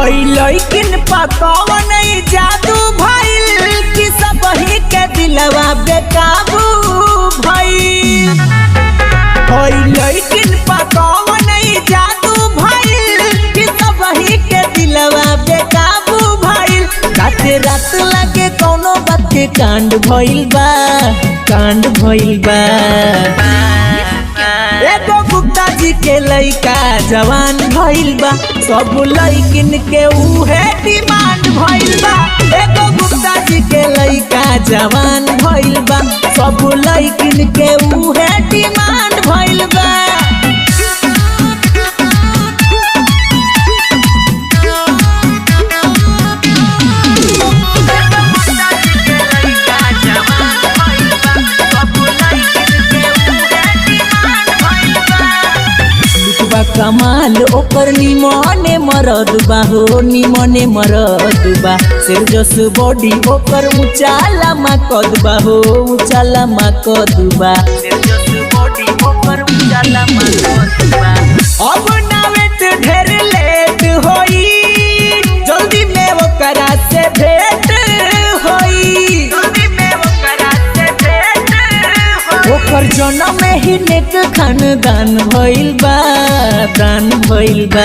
हई लइकिन पकवन जादू भइल कि सबही के दिलवा बेकाबू भइल। हई लइकिन पकवन जादू भइल कि सबही के दिलवा बेकाबू भइल। रात रात लागे कोनो बात के कांड भइल बा, कांड भइल बा। एगो गुप्ता जी के लइका जवान भइल बा, सब लइकिन के उहे डिमांड भइल बा। एगो गुप्ता जी के लइका जवान भइल बा, सब लइकिन के उहे डिमांड भइल बा। बा कमाल ओकर निमने मरद बा हो, निमने मरद बा। सिर जस बॉडी ओकर ऊंचा लम्मा कद बा हो, ऊंचा लम्मा कद बा। सिर जस बॉडी ओकर ऊंचा लम्मा कद बा। अब ना वेट ढेर लेट होई, जल्दी में ओकरा से भेंट होई, जल्दी में ओकरा से भेंट होई। ओकर जन्म में ही नेक खानदान भइल बा, दान भइल बा।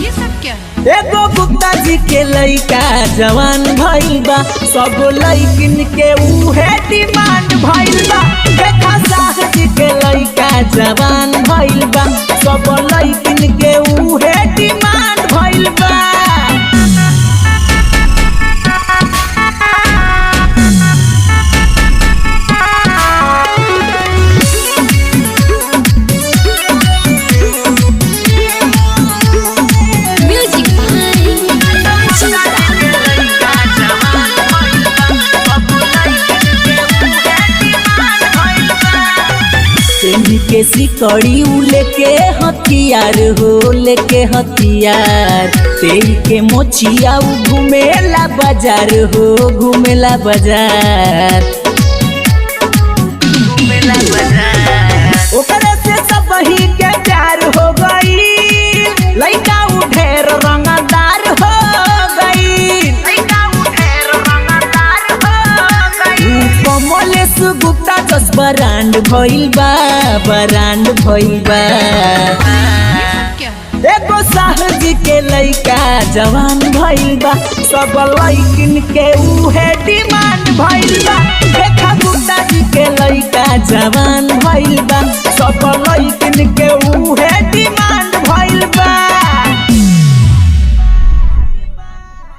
ये सब क्या है? एगो गुप्ता जी के लइका जवान भइल बा, सब लइकिन के उहे डिमांड भइल बा। देखा साह जी के लइका जवान भइल बा, सब लइकिन के उहे डिमांड भइल बा। म्यूजिक सेंधी के सिकड़ी उ लेके हथियार हो, लेके हथियार। तेल के मोचिया उ घुमेला बाजार हो, घुमेला बाजार, घुमेला बाजार। ओकरे से सब ही के प्यार हो गई, लइका उ ढेर रंगदार हो गई, लइका उ ढेर रंगदार हो गई। कमलेश गुप्ता जस बरांड भइल बा, बरांड भइल बा। क्या है? एगो साह जी के लइका जवान भइल बा, सब लइकिन के उहे डिमांड भइल बा। देखा गुप्ता जी के लइका जवान भइल बा,